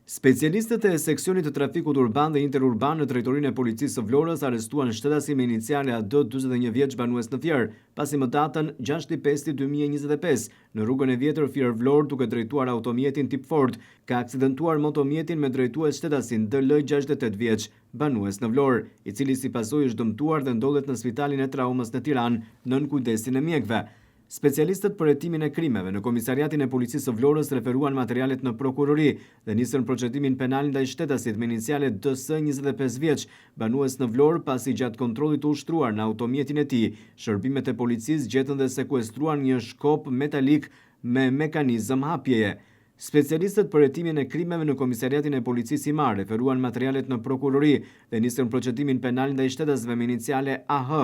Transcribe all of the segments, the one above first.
Specialistët e seksionit të trafikut urban dhe interurban në Drejtorinë e Policisë së Vlorës arrestuan shtetasin me iniciale AD 41 vjeç banues në Fier, pasi më datën 6.5.2025 në rrugën e vjetër Fier-Vlorë duke drejtuar automjetin tip Ford, ka aksidentuar motomjetin me drejtues shtetasin DL 68 vjeç, banues në Vlorë, i cili si pasojë është dëmtuar dhe ndodhet në spitalin e traumës në Tiranë, nën kujdesin e mjekëve. Specialistët për hetimin e krimeve në Komisariatin e Policisë së Vlorës referuan materialet në prokurori dhe nisën procedimin penal ndaj shtetasit me iniciale DS 25 vjeç, banues në Vlorë, pasi gjatë kontrollit të ushtruar në automjetin e tij, shërbimet e policisë gjetën dhe sekuestruan një shkop metalik me mekanizëm hapjeje. Specialistët për hetimin e krimeve në Komisariatin e Policisë Himarë referuan materialet në prokurori dhe nisën procedimin penal ndaj shtetasve me iniciale AH,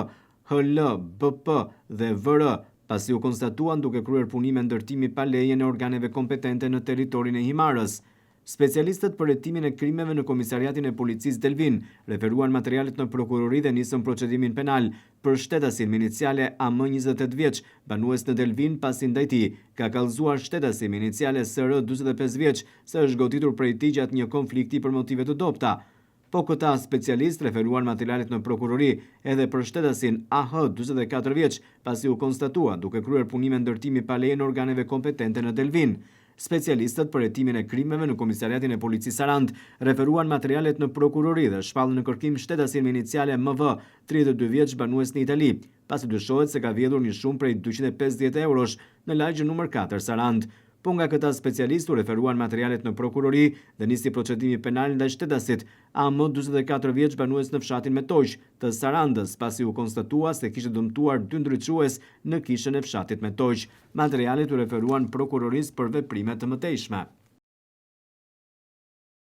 HL, BP dhe VR, pasi u konstatuan duke kryer punime ndërtimi pa lejen e organeve kompetente në territorin e Himarës. Specialistët për hetimin e krimeve në Komisariatin e Policisë Delvinë referuan materialet në prokurori dhe nisën procedimin penal për shtetasin me iniciale AM 28 vjeç, banues në Delvinë, pasi ndaj tij ka kallëzuar shtetasi me iniciale SR 45 vjeç se është goditur prej tij gjatë një konflikti për motive të dobëta. Po këta specialistë referuan materialet në prokurori edhe për shtetasin AH 44 vjeç, pasi u konstatua duke kryer punime ndërtimi pa lejen e organeve kompetente në Delvinë. Specialistët për hetimin e krimeve në Komisariatin e Policisë Sarandë referuan materialet në prokurori dhe shpallën në kërkim shtetasin me iniciale MV, 32 vjeç, banues në Itali, pasi dyshohet se ka vjedhur një shumë prej 250 eurosh në lagjen numër 4 Sarandë. Po nga këta specialistë u referuan materialet në prokurori dhe nisi procedimi penal ndaj shtetasit AM 44 vjeç banues në fshatin Metoq të Sarandës, pasi u konstatua se kishte dëmtuar dy ndriçues në kishën e fshatit Metoq. Materialet u referuan prokurorisë për veprime të mëtejshme.